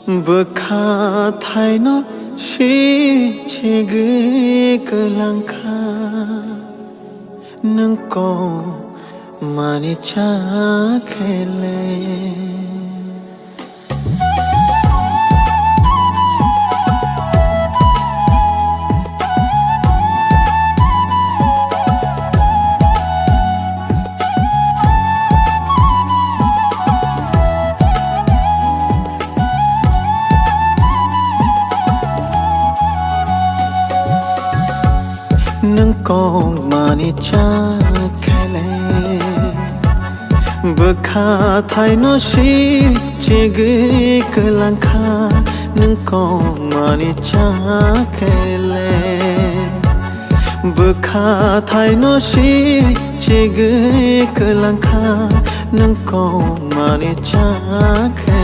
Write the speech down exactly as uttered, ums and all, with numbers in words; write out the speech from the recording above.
Bwkha thaino si chigwi kwlangkha, nwng kok mani cha khe le. Nwng kok mani cha khe le, bwkha thaino si chigwi kwlangkha, nwng kok mani cha khe le. Bwkha thaino si chigwi kwlangkha, nwng kok mani cha khe